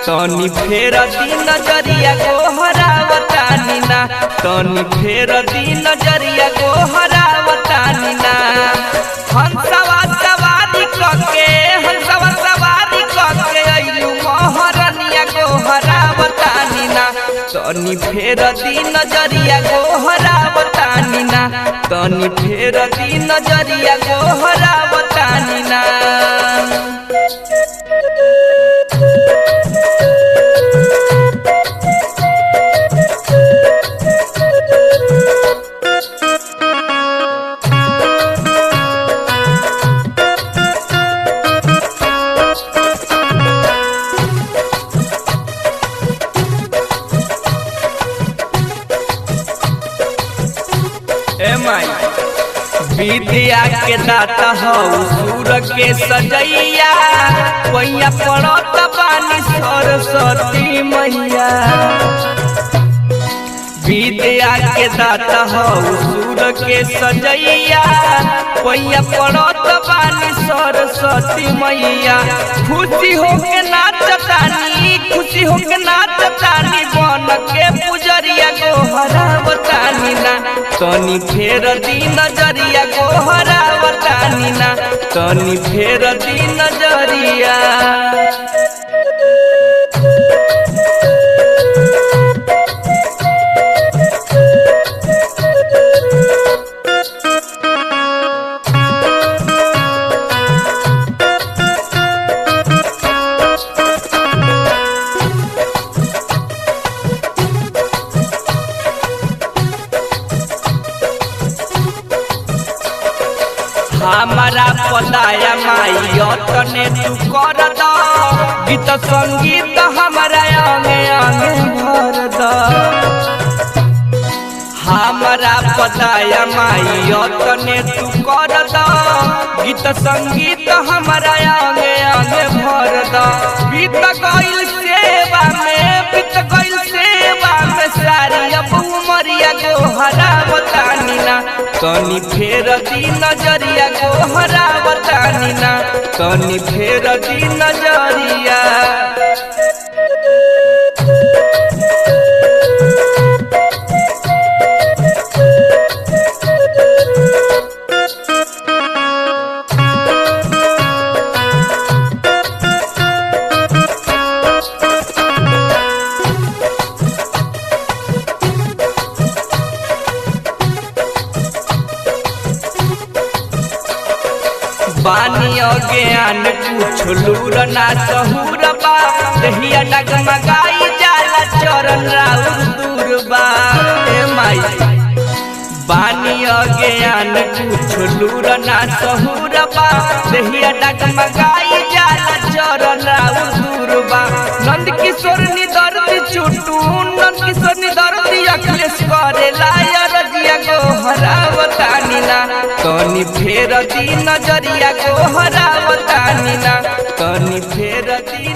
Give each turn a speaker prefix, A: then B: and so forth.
A: तनी फेर दी नजरिया गोहरावतानी ना, तनी फेर दी नजरिया गोहरावतानी ना। हंसवा सवारी कके, हंसवा सवारी कके अइलू मोहरनिया गोहरावतानी ना, तनी फेर दी नजरिया गोहरावतानी ना, तनी फेर दी नजरिया गोहरावतानी ना। ए माई विद्या के दाता हऊ सूर के सजैया, पैया पड़त बानी सरस्वती मैया। विद्या के दाता हऊ सूर के सजैया, पैया पड़त बानी सरस्वती मैया। खुशी होके नाचतानी, खुशी होके नाचतानी बन के पुजरिया गोहरावतानी ना, तनी फेर दी नजरिया गोहरावतानी ना, तनी फेर दी नजरिया। हमारा पदाया माई तने तू कर द, गीत संगीत हमारा अंगे अंगे भर द। हमारा पदाया माई तने तू कर द, गीत संगीत हमारा अंगे अंगे भर द। बीत गइल सेवा में, बीत गइल सेवा में सारी अब उमरिया गोहरावतानी ना, तनी फेर दी नजरिया गोहरावतानी ना, तनी फेर दी नजरिया। बानी अज्ञान कुछ लूर ना सहूर बा, दहिया डगमगाई जाला चरण राउर दूर बा। ए माई बानी अज्ञान कुछ लूर ना सहूर बा, दहिया डगमगाई जाला चरण राउर दूर बा। नंद किशोर निदर्द चुटू, नंद किशोर निदर्द अखिलेश करे लाया रजिया गोहरावतानी ना, तनी फेर दी नजरिया गोहरावतानी ना, तनी फेर दी।